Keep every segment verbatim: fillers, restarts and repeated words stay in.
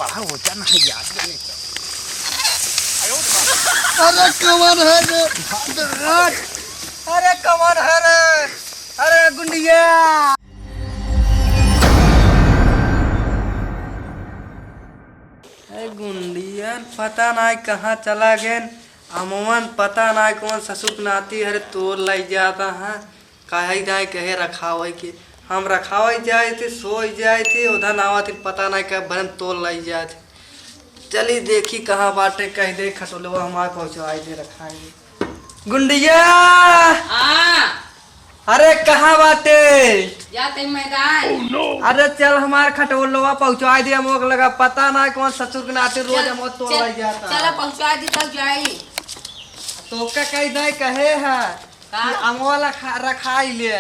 बड़ा वजन है यार, ये नहीं तो। अरे कमन है रे? अरे कमन है रे? अरे गुंडिया। ए गुंडियन पता नाई कहाँ चला गएन। अमवन पता नाई कौन ससुर के नाती हरे तोर लाई जाता है। काहे दाई कहे रखावे के, हम रखावे जाए थे, सोई जाए थे, उधर ना आवत थे, पता नाई कब भरन तोर लाई जाए थे। चली देखी कहाँ बाटे, कह दे खटोलवा हमार पहुँचवाई दे रखाई। गुंडिया! हाँ। अरे कहाँ बाटे? जाते मैदान। अरे चल हमार खटोलवा पहुँचवाई दे, हम ओक लगा पता ना कौन ससुर के नाते रोज चल, हम तोड़ चल, लाई जाता। चला पहुँचा दी तब जाई। तो का कह दे कहे है का? कि अमवा रखा, रखाई ले।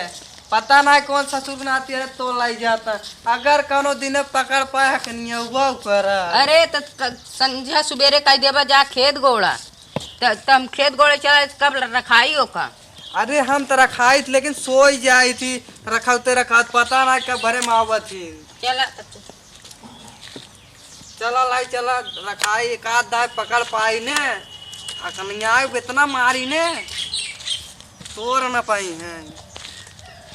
पता ना कौन ससुर के नाते अरे तोड़ लाई जाता। अगर कौनो दिन पकड़ पाए हकनिया हुआ कर। अरे त, त संझा सुबेरे कह देबा जा खेत गोड़ा। त, त हम खेत गोड़े चला, कब रखाई ओका? अरे हम त रखाई थी, लेकिन सोई जाई थी, रखावते रखावत पता ना कब भरे में आवत थी। चला। चला लाई, चला रखाई, एक आध दाई पकड़ पाई ने। अकनिया इतना मारी ने, तोड़ न पाई हैं।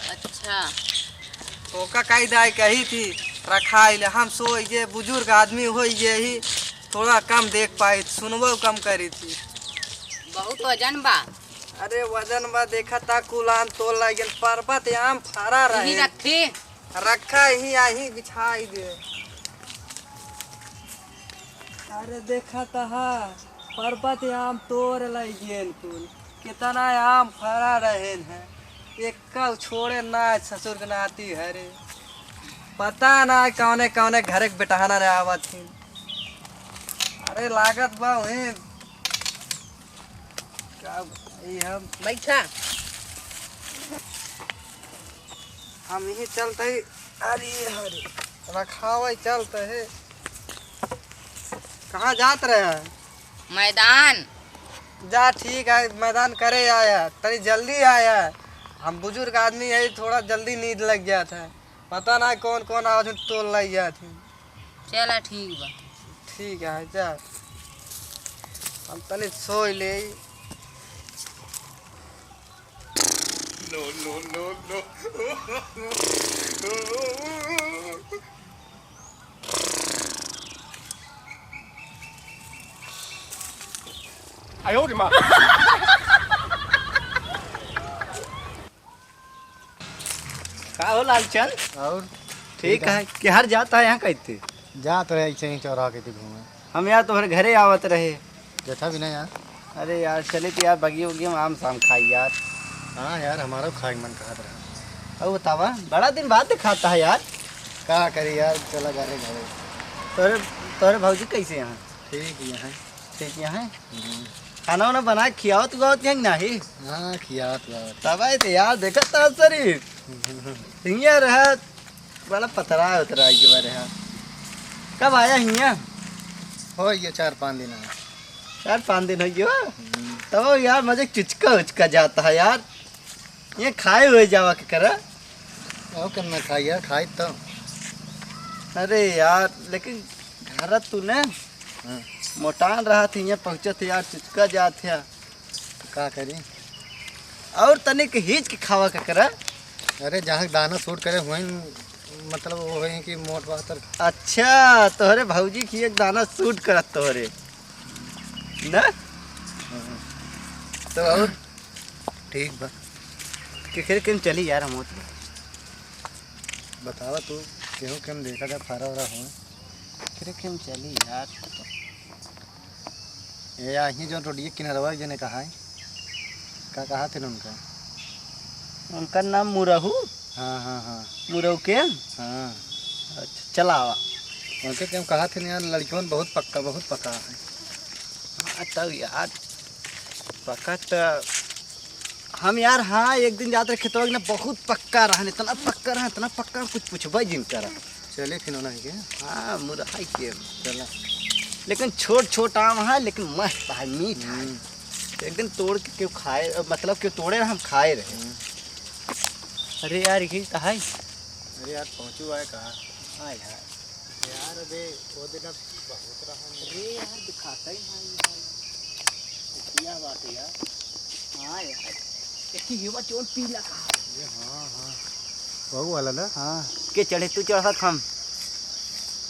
अच्छा। ओका काई दाई कही थी, रखाई ले, हम सोई जे बुजुर्ग आदमी होई जे ही, थोड़ा कम देख पाई, सुनबो कम करी थी। बहुत वजन बा। अरे वजन बा, देखा ता कुल आम तोड़ लागिन, पर्वत आम फरा यही रहे। रखी। रखा ही, यही बिछाई दे। अरे देखा ता हा, पर्वत आम तोड़ लागिन कुल, कितना आम फरा रहेन है, एक का छोड़े ना ससुर के नाती हरे। पता ना कौने कौने घरे के बेटहाना रे आवत ही। अरे लागत बा वहीं का भाई हम बैठा। हम यही चलते ही। अरे हरे रखावे चलते है। कहाँ जात रहे हैं? मैदान। जा ठीक है, मैदान करे आया, तनी जल्दी आया। हम बुजुर्ग आदमी है, थोड़ा जल्दी नींद लग जात है। पता ना कौन कौन आवत है, तोड़ लाई जात है। चला ठीक बा। ठीक है, जा। हम तनी सोई ले। No, no, no, no। आयो रे माँ। का हो लालचंद? और ठीक है, केहर जाता है यहाँ कहते? जात रहे ऐसे ही चौराहा के घूमे। हम यार तोहरे घरे आवत रहे। देखा भी नहीं यार। अरे यार, चले तो यार बगिया उगिया में आम साम खाई यार। हाँ यार, हमारा खाए के मन कहत रहा। और बतावा, बड़ा दिन बाद दिखाता है यार। का करी यार, चला जा रहे घरे। तोहरे, तोहरे भौजी कैसे हैं? ठीक ही हैं। ठीक ही हैं? हम्म। खाना वाना बना के खियावत उआवत हैं कि नाही? हाँ, खियावत उआवत। तब आए थे यार, देखत था शरीर। हियाँ रहा, बड़ा पतरा उतरा के बारे, हाँ। कब आया हियाँ? हो गया चार पाँच दिन आया। चार पाँच दिन हो गया? हम्म। तब यार, मजे चुचका उचका जाता है यार। ये खाए हुए जावा के करा। और करना खाई यार, खाई तो। अरे यार, लेकिन घर तू ने हाँ। मोटान रहा थी, यहाँ पहुँचत है यार, चुचका जात है। तो का करी? और तनिक हीच के खावा का करा। अरे, जहाँ दाना सूट करे हुए, मतलब, वो है कि मोट बात। अच्छा, तोहरे भौजी की एक दाना सूट करत तोहरे। ना? हाँ। तो और? ठीक बा। केकरे केम चली यार, हम होत बा। बतावा तू, केहू केम देखा जा, फारा वारा हो। केकरे केम चली यार। ए, यहीं जो रोडिये किनारवा जने कहा है, का कहा थे उनका? उनका नाम मुरहू? हाँ, हाँ, हाँ। मुरहू के? हाँ। अच्छा, चला आवा। उनके केम कहा थे ना यार, लड़कियों बहुत पक्का, बहुत पक्का है। हाँ, तब यार, पक्का तो हम यार, हाँ, एक दिन जात रहे खेतवा के ना, बहुत पक्का रहन, इतना पक्का रहन, इतना पक्का, कुछ पूछबे जिन करा। चले फिर ओना के। हाँ, मुरहू के। चला। लेकिन छोट छोट आम है, लेकिन मस्त है, मीठ है। हम्म। एक दिन तोड़ के केहू खाए, मतलब केहू तोड़े रहे, हम खाए रहे। हम्म। अरे यार, ये कहाँ है? अरे यार, पहुँचू आए कहाँ? हाँ यार। यार, अबे, वो दिन अब बहुत रहा है। अरे यार, दिखाता ही नहीं है। क्या बात है यार? हाँ यार, एक ही हिवा चोर पी लगा। ये हाँ, हाँ। वहू वाला ना? हाँ। के चढ़े, तू चढ़ा हम?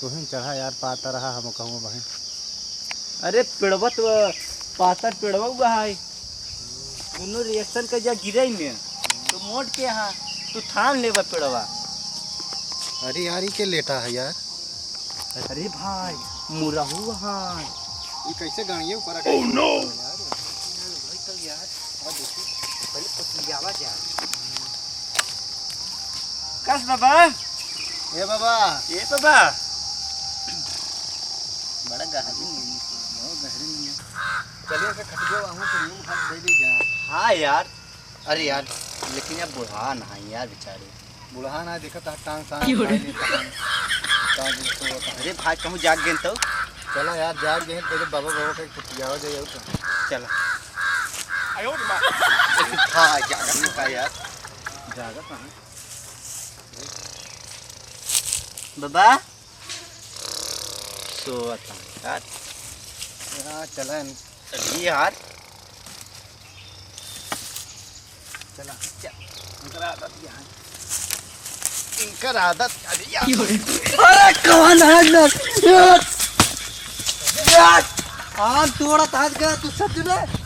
तू ही चढ़ा यार, पाता रहा हम कहूँ बहन। अरे पेड़वा तो पाता पेड़वा हुआ है। दोनों रिएक्शन का जा गिरे में तो मोट के हाँ, तू थान लेबा पेड़वा। अरे यार, ई के लेटा है यार? अरे भाई, मुरहु है। ई कैसे गाड़िए ऊपर आ गए? Oh no! यार, भाई, कल यार, और देखी, पहले पतियावा जा। कस बाबा? ए बाबा। ए बाबा। बड़ा गहरी नहीं है, बहुत गहरी नहीं है। चलिए, इसे खटिया वहाँ पर यूं हाथ दे दी जा। हाँ यार, अरे यार, लेकिन यार बुढ़ा ना है यार बेचारे। बुढ़ा ना देखा था, टांग सांग क्यों रे? उठा लेता है। टांग तो होता है। अरे भाई, कहूँ जाग गए तो? चला यार, जाग गए तो बाबा, बाबा का खटिया हो जाए तो। चला। आयो रे माँ। हाँ, जागत नहीं था यार। जागत कहाँ? बाबा। सोवत हन यार। हाँ, चला। अभी यार। चला, चल। इनकर आदत क्या है? इनकर आदत, अरे यार। अरे कौन है ना? यार। यार। आम तोड़त आज गया तू सच में?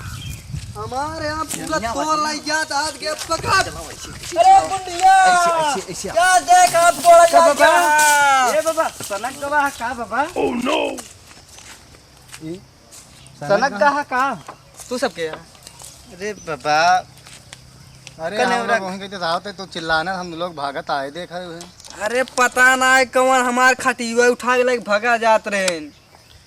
हमारे आम पूरा तोड़ लाई जात आज गया पकड़। अरे गुंडिया। ऐसे, ऐसे, ऐसे। क्या देख आम तोड़ा जात गया? ए बाबा, सनक गवा का बाबा? Oh no! ई सनक का है का? तू सबके यार। अरे बाबा। अरे कने हम लोग रख। वहीं के साथ है, तो चिल्लाना, हम लोग भागत आए, देख रहे हैं। अरे पता ना है कौन हमार खटिया उठा के लेके भगा जात रहे।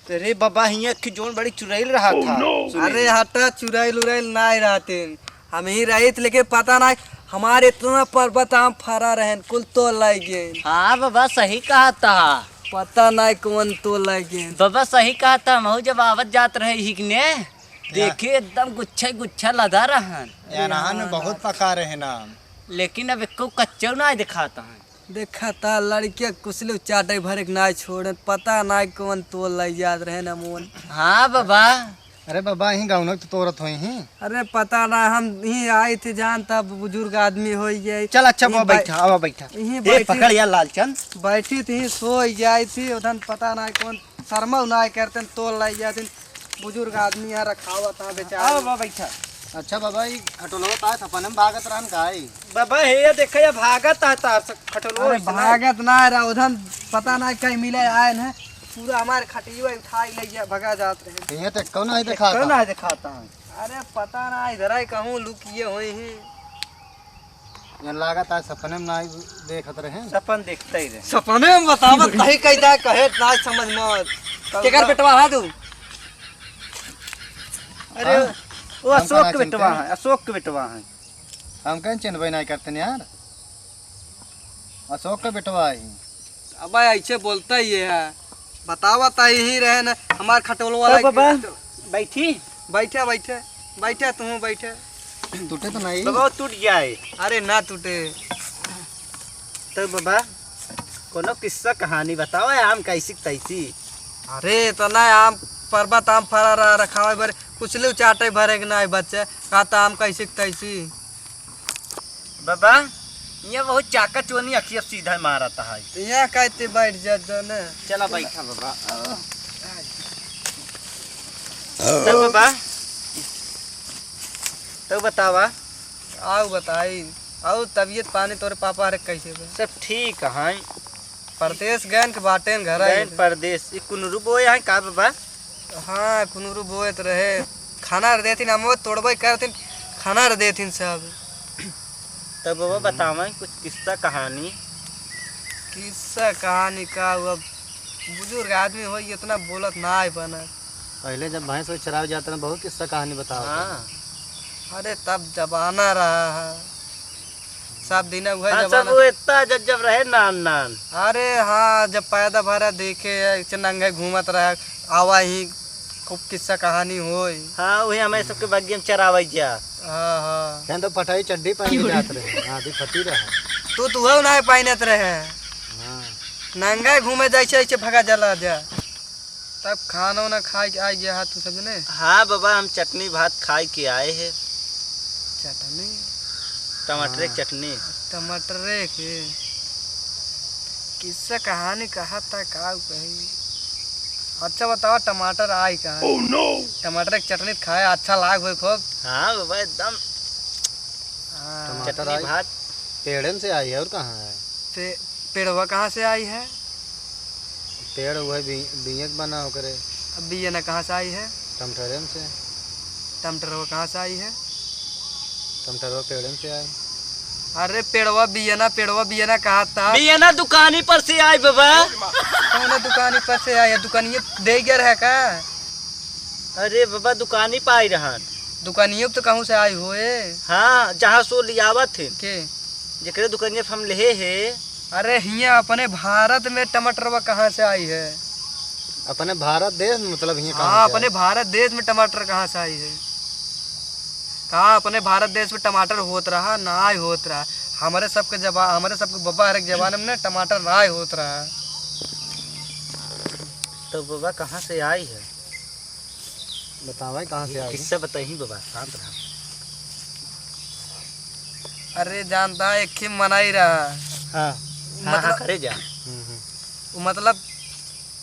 अरे बाबा, हियाँ की जोन बड़ी चुड़ैल रहा था। Oh no! सुने। अरे हटा, चुड़ैल उड़ैल ना रहते। हम ही रहित, लेकिन पता ना, हमारे इतना पर्वत आम फरा रहन, कुल तोड़ लाई गए। हाँ बाबा, सही कहा था। पता ना कौन तोड़ लाई गए। बाबा, सही कहा था, महू जब आवत जात रहे हिकने, देखे एकदम गुच्छा गुच्छा लदा रहन। यार, अरे हाँ, बहुत पका रहे ना। लेकिन अब एको कच्चो ना दिखाता है। देखा था लड़के कुसले चाटे भरे के ना छोड़न, पता ना कौन तोड़ लाई जात रहे ना मोन। हाँ बाबा। अरे बाबा, यहीं गाँव में तो तोरत होई ही। अरे पता ना, हम ही आई थे, जानता बुजुर्ग आदमी होई गए। चल अच्छा, यहीं बाबा बै-, बैठा, आवा बैठा। यहीं ए, बैठी, पकड़ यार लालचंद। बैठी थी, सोई जाई थी, उधन पता ना कौन शर्मा ना करते, तोड़ लाई जाते। बुजुर्ग आदमी यहाँ रखावत है बेचारा। आवा बाबा बैठा। अच्छा बाबा, ई खटोलवा तार सपने में भागत रहन का ई? बाबा हे, ये देखा, ये भागत है तार से खटोलवा अरे ऐसे ना। भागत ना रहा, उधन पता ना कहीं मिले आए न, पूरा हमारे खटिया उठाई ले गया, भगा जात रहे। ये तो कौन नहीं दिखाता? कौन नहीं दिखाता है? अरे पता ना, इधर ही कहूँ लुकिए हुए हैं। यहाँ लागत आज सपने में ना देखत रहे। सपन देखते ही रहे। सपने में बतावत नहीं कही जाए, कहे ना समझ में। केकर बेटवा है तू? अरे, हाँ? वो हम अशोक कहाँ के बेटवा चिन्हते हैं? है, अशोक के बेटवा है। हम कहीं चिन्हबे नहीं करते हैं यार। अशोक का बेटवा है। अब ऐसे बोलता ही है। बतावा ता यही रहे ना, हमार खटोलवा तो लाग बाबा, गया। बैठी। बैठे, बैठे, बैठे, तू बैठे। टूटे तो नहीं? बाबा, वो टूट गया है। अरे ना टूटे। तो बाबा, कोनो किस्सा कहानी बतावा, आम कैसी तैसी। अरे, इतना आम, पर्वत आम फरा रहा, रखा हुआ, बारे कुछ ले चाटे भरे के ना बच्चे, कहता आम कैसी तैसी। बाबा, ये बहुत चाका चोनी अखिया सीधा मारत है। तो यहाँ कहते बैठ जा, जो ना। चला बैठा बाबा। तब बाबा, तब बतावा। आउ बताई, आउ तबीयत पानी तोरे पापा रे कैसे बा? सब ठीक है। परदेस गएन के बाटेन, घर गएन आइल। परदेस। ई कुनरू बोए हैं का बाबा? हाँ, कुनरू बोए त रहे। खाना र देथिन, हम तोड़बे करथिन, खाना र देथिन सब। तब बाबा बतावें कुछ किस्सा कहानी। किस्सा कहानी का, वो अब बुजुर्ग आदमी होई, इतना बोलत ना आए बना। पहले जब भैंस वैस चरावे जाते रहे, बहुत किस्सा कहानी बतावत हाँ। रहे। अरे, तब जमाना रहा है। सब दिन उहे हाँ, सब जमाना। वो इतना जब, जब रहे नान नान। अरे हाँ, जब पैदा भरा देखे, ऐसे नंगे घूमत रहे, आवा ही खूब किस्सा कहानी होई। हाँ, वही हमें सबके बग्गी में चरावे जा। हाँ, हाँ। कहन तो फटाई चड्डी पहन के जात रहे। हाँ, अभी फटी रहा। तू तो वह ना पहनत रहे। हाँ। नंगा घूमे जाइछे, ऐसे भगा जाला जा। तब खाना उना खाए के आ गया है तू, समझने? हाँ बाबा, हम चटनी भात खाए के आए हैं। चटनी? टमाटर के हाँ। चटनी। टमाटर के? किस्सा कहानी कहा था, का कही? अच्छा बताओ, टमाटर आई कहाँ? Oh no! टमाटर के चटनी खाए, अच्छा लाग होई खूब। हाँ बाबा, एकदम। हाँ। टमाटर चटनी आई, भात। पेड़न से आई है, और कहाँ है? पे-, पेड़वा कहाँ से आई है? पेड़ वह बी-, बियक बना ओकरे। अब बियना कहाँ से आई है? टमटरेन से। टमटरवा कहाँ से आई है? टमटरवा पेड़न से आई। अरे पेड़वा बियना, पेड़वा बियना कहा था। बियना दुकानी पर से आई बाबा। कौन दुकानी पर से आई है? दुकानिये दे गया रहे का? अरे बाबा, दुकानी पर आई रहन। दुकानिये तो कहूँ से आई होए? हाँ, जहाँ सो लियावत थे। के? जेकरे दुकानिया पे हम लेहे हे। अरे हियाँ अपने भारत में टमाटरवा कहाँ से आई है? अपने भारत देश में, मतलब हियाँ कहाँ हाँ, से अपने आई? भारत देश में टमाटर कहाँ से आई है? कहाँ अपने भारत देश में टमाटर होत रहा? नाय होत रहा। हमरे सबके जबा-, हमरे सबके बब्बा हरे के जमाने में ना टमाटर नाय होत रहा। तो बाबा कहाँ से आई है? बतावा, कहाँ से आई? किस्सा बताई बाबा, शांत रहा। अरे जानता है, एक ही मनाई रहा। हाँ। हाँ, हाँ, मतलब करे जा। हम्म, हम्म। वो मतलब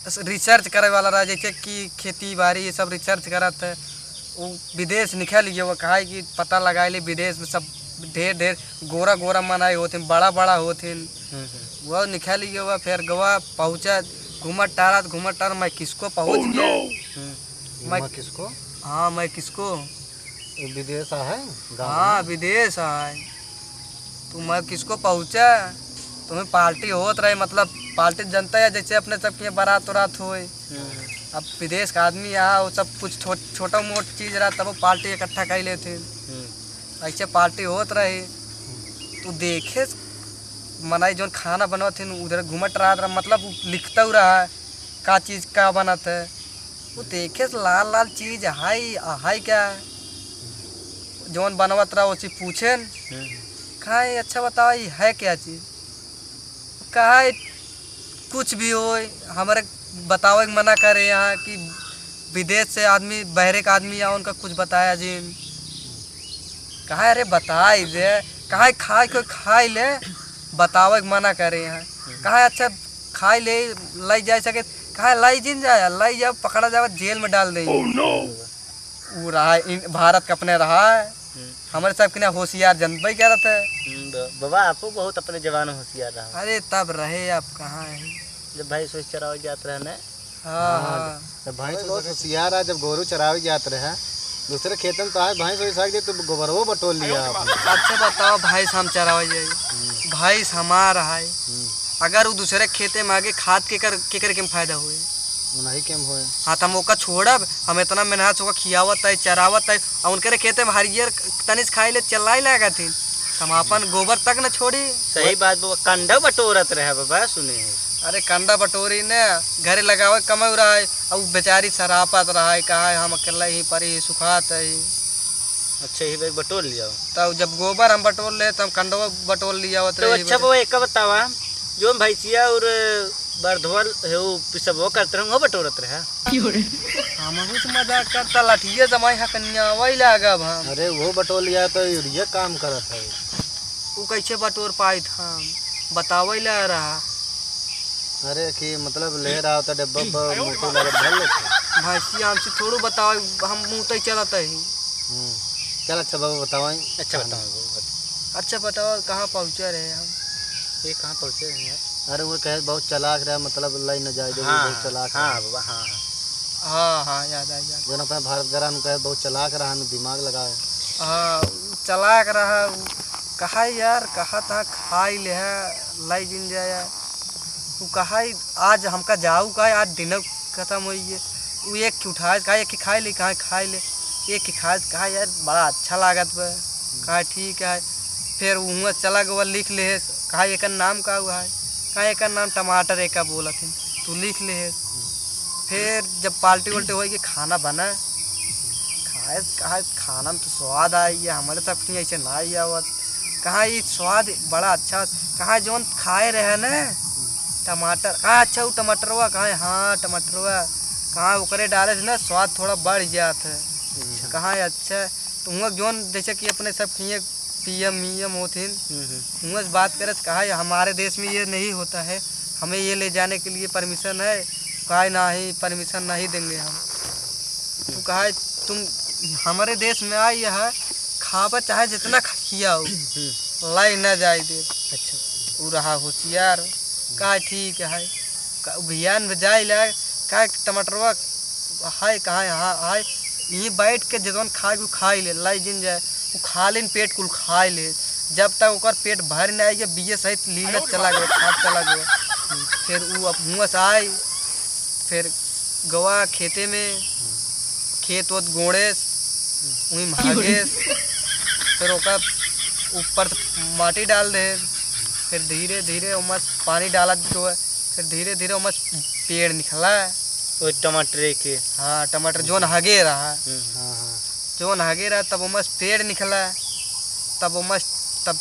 research करे वाला रहा, जैसे कि खेती बाड़ी ये सब research करत है। वो विदेश निकल गया, वो कहा कि पता लगा ले विदेश में सब ढेर ढेर गोरा गोरा मनाई होते हैं, बड़ा बड़ा होते हैं। हम्म, हम्म। वो निकल गया, वो फिर गोवा पहुँचा, घूमत टहरत, घूमत टहरत मैक्सिको पहुँच गया। हम्म। मैं मैक्सिको? हाँ, मैक्सिको। ये विदेश है? गाँव हाँ, में? विदेश है। तो मैक्सिको पहुँचा, तुम्हें पार्टी होत रहे, मतलब पार्टी जनता है, जैसे अपने सबके बारात उरात होए। हम्म। अब विदेश का आदमी यहाँ, वो सब कुछ छो-, छोटा मोट चीज रहा, तब वो पार्टी इकट्ठा कर लेते हैं। हम्म। ऐसे पार्टी होत रहे, तो देखे मनाई जौन खाना बनवत है, उधर घूमत रहत रहा, मतलब उ लिखता रहा, का चीज का बनत है। वो देखे से लाल लाल चीज हाय, हाय क्या? जौन बनवत रहा, उसी पूछेन, हम्म। कहा, "ये अच्छा बताओ, ये है क्या चीज?" कहा, "ये कुछ भी हो, हमारे बतावे के मना करे यहाँ कि विदेश से आदमी, बहरे का आदमी या उनका कुछ बताया जिन।" कहा, "अरे बताई दे।" कहा, "खाए को खाई ले, बतावे के मना करे यहाँ।" हम्म। कहा, "अच्छा खाई ले, लाई जाए सके।" कहा, "लाई जिन जाए, लाई जाओ, पकड़ा जाओ, जेल में डाल देंगे।" Oh no! वो रहा है, इन-, भारत का अपने रहा है। हम्म। हमारे सब के ना होशियार जनबे करत है। हम्म, ब-, बाबा, आपो बहुत अपने जमाने होशियार रहा। अरे, तब रहे, अब कहाँ है? जब भैंस वैस चरावे जात रहे ना। हाँ, हाँ, हाँ। जब भैंस बहुत होशियार है, जब गोरू चरावे जात रहे, दूसरे खेतन तो आए, भैंस वैस आके तो गोबरवो बटोर लिया आपने। अच्छा बताओ, भैंस हम चरावे जाई? हम्म। भैंस हमार है। हम्म। अगर वो दूसरे खेते में आगे खाद केकर, केकर के में फायदा होए? उन्हीं के में होए। हाँ, तो हम ओका छोड़ब, हम इतना मेहनत से ओका खियावत है, चरावत है, और उनके खेते में हरियर तनिस खाई ले, चिल्लाई लागत ही, हम अपन गोबर तक न छोड़ी। सही बात बा, कंडा बटोरत रहे बाबा, सुने हैं। अरे कंडा बटोरी ने, घरे लगावे कमाऊ रहा है, और बेचारी सरापत रहा है, कहा है, "हम अकेला ही परी ही सुखात है।" अच्छा, यही बैग बटोर लिया। तब जब गोबर हम बटोर ले, तब कंडवा बटोर लिया होत तो रहे। अच्छा बाबा, एक बतावा, जो भैंसिया और बरधवल है, वो पिसबो करत रहे, वो बटोरत रहे। हमहू से मजाक करता, लठिया जमाई हकनिया, वही लागब हम। अरे, वो बटोर लिया तो यूरिया काम करत है। वो कैसे बटोर पाइत हम? बतावे ला रहा। अरे, कि मतलब ले रहा होता डब्बा पर मोटू लगे भर लेते। भैंसिया हमसे थोड़ू बतावे, हम मुँह तय चलत ही। हम्म। चल, अच्छा बाबा, बतावा। अच्छा, बतावा, बतावा। अच्छा, बतावा, कहाँ पहुँचे रहे हम? ये कहाँ पहुँचे रहे यार? अरे, वो कहे बहुत चालाक रहा, मतलब, लाई न जाए, जो हाँ, बहुत चालाक हाँ, रहा। बाबा, हाँ, हाँ। हाँ, हाँ, याद आ, याद। जो ना अपने भारत ग्रह में कहे बहुत चालाक रहा, न दिमाग लगाए। हाँ, चालाक रहा, उ कहा यार, कहा था खाई ले है, लाई जिन जाए। उ कहा, "आज हमका जाऊ का, आज dinner खत्म होई है।" उ एक ठे उठाए, कहा, "एक ठे खाए ले, कहा खाए ले।" एक ठे खाए, कहा, "यार, बड़ा अच्छा लागत बा।" कहा, "ठीक है।" फिर उहाँ चला गवा, लिख ले है, कहा, "एकर नाम का हुआ है?" कहा, "एकर नाम टमाटर एका बोलत है, तू लिख ले है।" फिर जब पार्टी वार्टी होई के खाना बना, खाए, कहा, "खाना में तो स्वाद आई है, हमारे सब के ऐसे ना आई आवत।" कहा, "ये स्वाद बड़ा अच्छा।" कहा, "जौन खाए रहे ना, टमाटर कहाँ? अच्छा, वो टमाटरवा कहाँ है? हाँ, टमाटरवा कहाँ? ओकरे डाले से ना स्वाद थोड़ा बढ़ जात है। अच्छा। कहाँ है? अच्छा, तो हुआ जौन जैसे कि अपने सब खिए पीएम वीएम होथिन, हम्म, हम्म। हुआ से बात करे से कहा है, "हमारे देश में ये नहीं होता है, हमें ये ले जाने के लिए परमिशन है?" कहा, "नहीं, परमिशन नहीं देंगे हम।" तू कहा, "तुम हमारे देश में आई है, खावा चाहे जितना खा-, खियाओ, हम्म। लाई ना जाए दे।" अच्छा। उ रहा होशियार, कहा, "ठीक है।" का-, भियान में जाए ला, का टमाटरवा है, कहाँ है, हाँ, है, यहीं बैठ के जवन खाए, उ खाई ले, लाई जिन जाए, उ खा लेन, पेट कुल खाए ले, जब तक ओकर पेट भर ना आए, बीए सहित लीन चला गयो, खात चला गयो। फिर उ अब हुआं से आए, फिर गवा खेते में, खेत ओत गोड़ेस, उहीं में हागेस, फिर ओकर ऊपर से माटी डाल दे, फिर धीरे धीरे ओमस पानी डालत जो है, फिर धीरे धीरे ओमस पेड़ निकला। ओइ टमाटरे के? हाँ, टमाटर जोन हगे रहा। हम्म। हाँ, हाँ। जोन हगे रहा, तब ओमस पेड़ निकला, तब ओमस, तब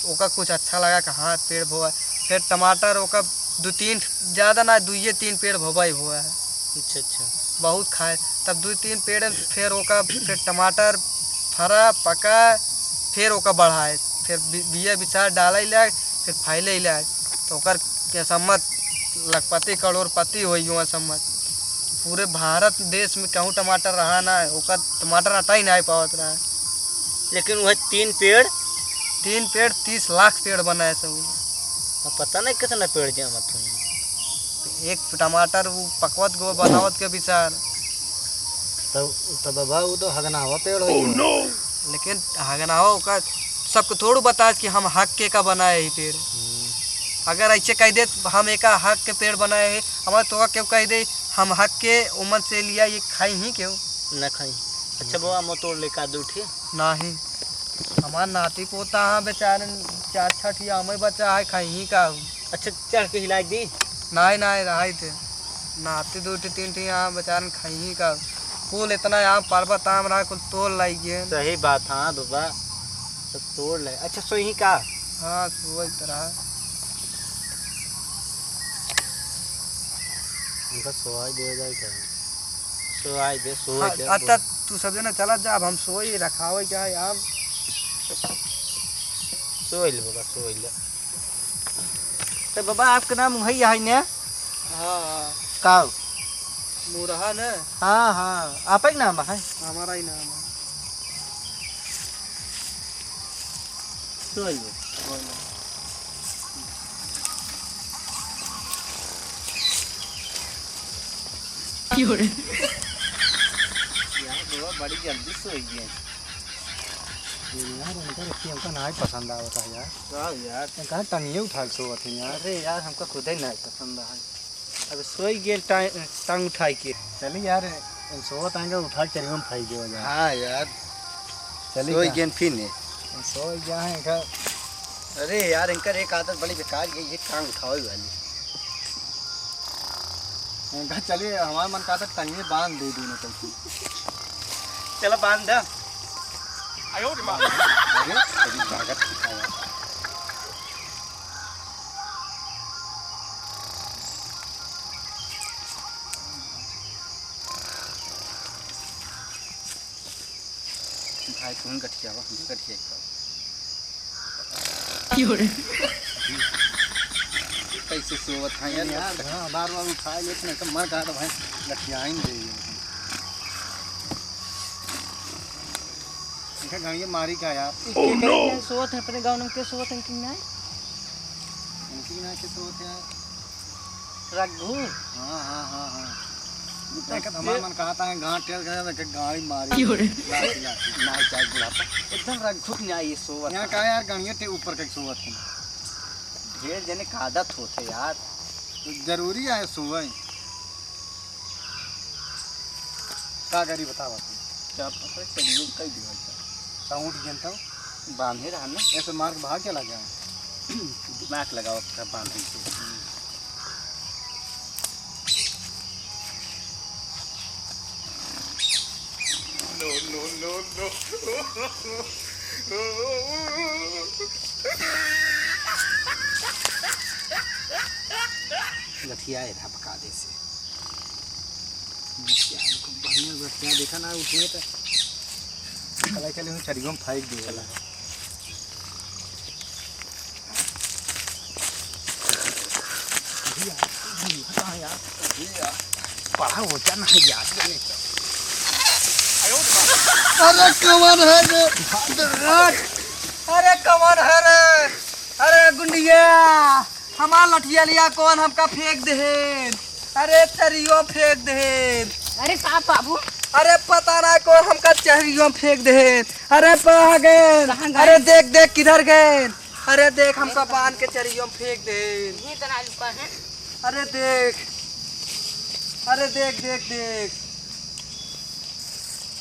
ओका कुछ अच्छा लगा कि हाँ, पेड़ बोआ। फिर टमाटर ओका दू तीन, ज्यादा ना, दुइये तीन पेड़ बोआ ही बोआ है। अच्छा, अच्छा। बहुत खाए। तब दू तीन पेड़, फिर ओका, फिर टमाटर फरा, पका, फिर ओका बढ़ाए, फिर बि-, बिया बिचार डाले लाग, फिर फैले लाग। तो ओकर किस्मत लखपति करोड़पति होई हुआ सम्मत। पूरे भारत देश में कहूँ टमाटर रहा ना, ओकर टमाटर अटाई ना पावत रहा। लेकिन वह तीन पेड़? तीन पेड़ तीस लाख पेड़ बनाए सब। अब पता नहीं कितना पेड़ जामत हुई। एक टमाटर वो पकवत गो बनावत के विचार। तब, तब बाबा, वो तो हगनावा पेड़ हो गया। लेकिन हगनावा ओका सबको थोड़ू बताए कि हम हग के का बनाए ही पेड़। हम्म। अगर ऐसे कह दे, "हम एका हग के पेड़ बनाए ही", हमारे तो केहू कह दे, "हम हग के उमन से लिया, ये खाई ही केहू?" ना खाई। अच्छा बाबा, हम तोड़ ले का दू ठे? नाही। हमार नाती पोता हाँ बेचारन चार छह ठी आमे बचा है, खाई ही का? अच्छा, चढ़ के हिलाई दी। नाही, नाही, रहाई थे। नाती दू ठी, तीन ठी हाँ बेचारन खाई ही का? कुल इतना आम, पर्वत आम रहा, कुल तोड़ लाई गए। सही बात, हाँ बाबा, सब तोड़ ले। अच्छा, सोई ही का? हाँ, सोई तो रहा। उनका सोई दे जाए क्या? सोई दे, सोई हाँ, दे, अच्छा, बोल। तू सब जना चला जा, अब हम सोई रखावे क्या है, आम। सोई ले बाबा, सोई ले। तो बाबा, आपका नाम वही है ने? हाँ, हाँ। का? मुरहा ने? हाँ, हाँ, आप ही नाम है? हमारा ही नाम है। सोई ले। क्यों रे? यार, बाबा बड़ी जल्दी सोई गए। यार, उनका रखिए, हमका नाहीं पसंद आवत है यार। का यार? हम कहाँ टंगिए उठा के सोवत हैं यार। अरे यार, हमका खुदे नाहीं पसंद है। अब सोई गेल टांग, टांग उठाई के। चली यार, हम सोवत आएंगे, उठा के चलिए, हम खाई देवा जाए। हाँ यार। चली सोई का? गेल फिर ने। हम सोई गया है इनका। अरे यार, इनकर एक आदत बड़ी बेकार, ये, ये टांग उठावे वाली। इनका चलिए, हमारा मन कहा था टंगे बांध दे दोनों तरफ। चलो बांध दे। अरे, अभी भागत दिखाया। भाई, तुम गठियावा, हम गठिया का। क्यों रे? कैसे सोवत हैं यार? यार, हाँ, बार बार उठाए लेते नहीं तो मर कहा था भाई, गठियाइन दे ये। इनका गाड़ियाँ मारी का यार? Oh, no! सोवत है अपने गाँव में, के सोवत है कि नहीं? उनकी ना के सोवत है। रघु। हाँ, हाँ, हाँ, हाँ। देखत हमार मन कहा था, गांठ टेर गया, देख गाड़ी मारी। क्यों रे? लाठी, लाठी। ना जाए बुढ़ापा। एकदम रघु के न्याय ये सोवत यहाँ है। का यार, गणिये ते ऊपर के सोवत है। ढेर जने का आदत होते यार। तो जरूरी है सोवे। का करी बतावा तू? क्या पता, चलिए कई दिन हो गया। तो उठ गेल तो? बांधे रहा ना। ऐसे मार के भाग चला गया। दिमाग लगाओ, क्या बांधे से। No, no, no, no। गठिया है था पका दे से। गठिया है, खूब बढ़िया गठिया, देखा ना, उठिए तो। चला, चले, हम चरियो में फेंक दे। चला। अरे यार, अरे यार, बड़ा वजन है यार, ये नहीं तो। अरे कमर है रे। अरे कमर है रे। अरे गुंडिया, हमार लठिया लिया कौन हमका फेंक देहेन? अरे चरियो फेंक देहेन। अरे का बाबू? अरे पता ना कौन हमका चरियो फेंक देहेन। अरे पा गए। कहाँ गए? अरे देख देख किधर गए? अरे देख हमका बांध के चरियो फेंक देहेन। ये तना लुका है। अरे देख, अरे देख, देख, देख।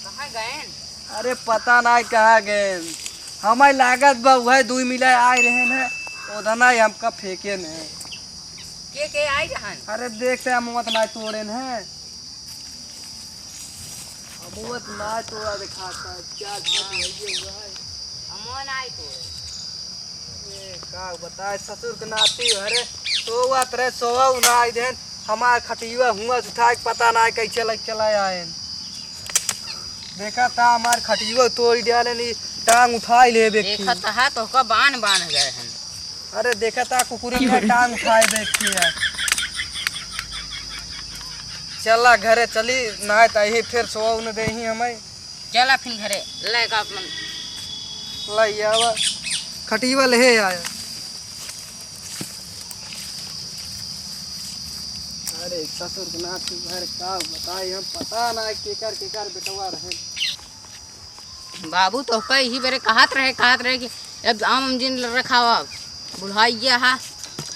कहाँ गएन? अरे पता नाई कहाँ गएन। हमें लागत बा उहे दुई मिला आए रहेन है, ओदना ही हमका फेंकेन है। के के आए रहन? अरे देखते हम मत नाई तोड़ेन है। अमुआ त नाय तोड़ा देखात है, चार छत भइये हुआ है। अमुआ नाय तोड़े। ए, का बताए, ससुर के नाती हरे, सोवत रहे, सोवा उ नाय देन, हमार खटिया हुआ से उठा के पता नाय कैसे लग चला आएन। देखा था हमार खटिया तोड़ डालेन, ई टांग उठाई ले बेटी। देखा था तोहका बान बान गए हैं। अरे देखा था कुकुरे में टांग उठाए बैठी है। चला घरे चली, नाय त यही फिर सोवा न देही हमें। चला फिर घरे, लेगा अपन। लाई आवा, खटिया ले आया। अरे ससुर के नाती घर का बताई हम, पता ना केकर केकर बेटवा रहे। बाबू तोहका यही बरे कहत रहे, कहत रहे कि अब आम जिन रखावा, बुढ़ाइया हा,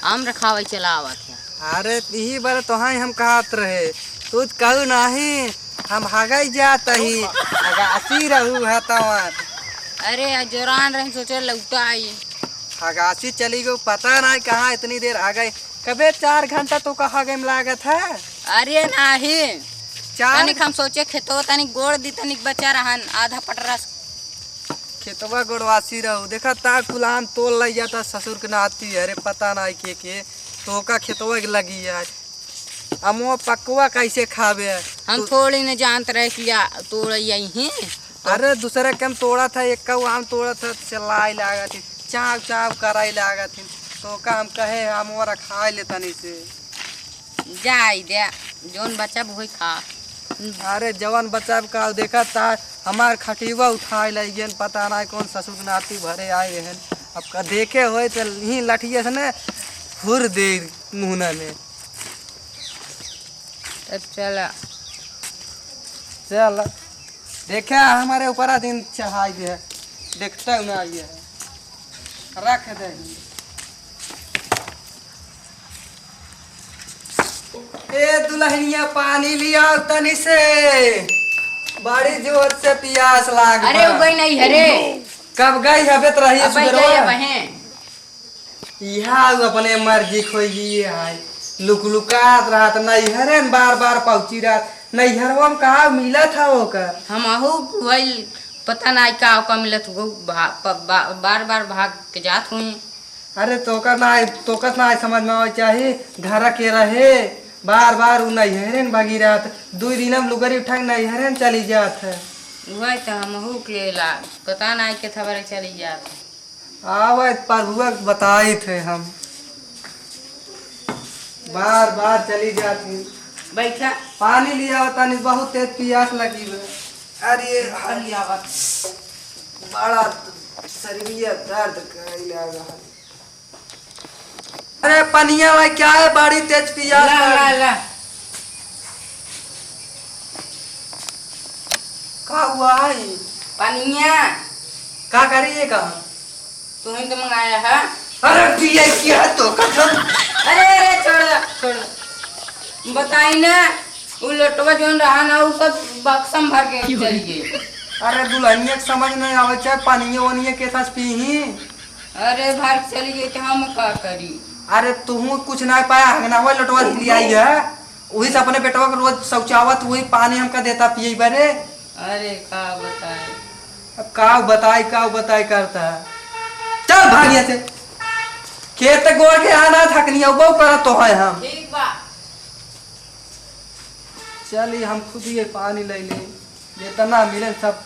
आम रखावा चला आवत है। अरे यही बरे तोहाई हम कहत रहे, तू कहू नाही, हम हगई जात ही, हगासी रहू है तवन। अरे जोरान रहे सोचे लौटा आई। हगासी चली गई, पता नाही कहाँ इतनी देर हगई। कबे चार घंटा तोका हगई में लागत है? अरे नाही। चार तनिक हम सोचे खेतवा तनिक गोड़ दी, तनिक बचा रहन, आधा पटरा से। खेतवा गोड़वासी रहू, देखा ता कुलान तोल लइ जाता ससुर के नाती, अरे पता नाही के के, तोका खेतवा के लगी है। अमो पकवा कैसे खाबे? हम तू थोड़ी न जानत रहे कि या तोड़ यही। अरे दूसरे के हम तोड़ा था, एक का आम तोड़ा था, चिल्लाई लागत ही, चाव चाव कराई लागत ही। तोका हम कहे, हम वो रखाई ले तनी से। जाई दे, जौन बचब होई खा। अरे जवन बचब का, देखा ता हमार खटिया उठाए लइ गएन, पता नाही कौन ससुर नाती भरे आए रहन। अब का देखे होए तो यही लठिया से ने हुर दे मुहना में। अब चला। चल, देखा हमारे ऊपर दिन चढ़ाई दे, देखता हूँ ना ये है, रख दे। ए दुल्हनिया, पानी लियाओ तनी से, बड़ी जोर से पियास लाग अरे बा। उ गई नहीं है रे। कब गई हबे तो रही अब सुबेरवा? गई है बहन। इहा उ अपने मर्जी खोई गई है, लुकलुकात रहत नैहरे में बार बार पहुँची रहत। नैहरवा में कहाँ मिलत है ओकर? हम आहू वही पता नहीं का ओकर मिलत हो, भा-, प-, बा-, बार बार भाग के जात हुई। अरे तोकर ना, तोकर ना समझ में आवे चाही, घर के रहे, बार बार उ नैहरे में भागी रहत, दुई दिन में लुगरी उठा के नैहरे में चली जात है। वही तो हमहू के ला पता नहीं के थबरे चली जात है। आवे प्रभुआ के बताइत है हम। बार बार चली जाती। बैठा। पानी लियावा तनी, बहुत तेज पियास लगी बा। अरे, हाँ लियावा। बड़ा शरीरिया दर्द करे लगा है। अरे, पनिया ला, क्या है, बड़ी तेज पियास ला, लगी। ला, ला। का हुआ है? पनिया। का करी ये का? तू ही तो मंगाया है। अरे पिए की है तो कसम। अरे, अरे, छोड़ दे, छोड़ दे। बताई ना, उ लोटवा जोन रहा ना, उ सब बक्सम भर के चली गई। अरे दुल्हनिया के समझ नहीं आवे चाहे पानिये वानिये के साथ पीही। अरे भर के चली गई तो हम का करी? अरे तुहू कुछ ना पाया, हगना हुआ लोटवा लियाई है, वही से अपने बेटवा के रोज शौचावत वही पानी हमका देता पिए बरे। अरे का बताई? अब का बताई, का बताई करता है। चल भाग यहाँ से। खेत गोड़ के आना थकनी, अउबो करत तो है हम। ठीक बा। चली, हम खुद ये पानी ले ले, जितना मिले सब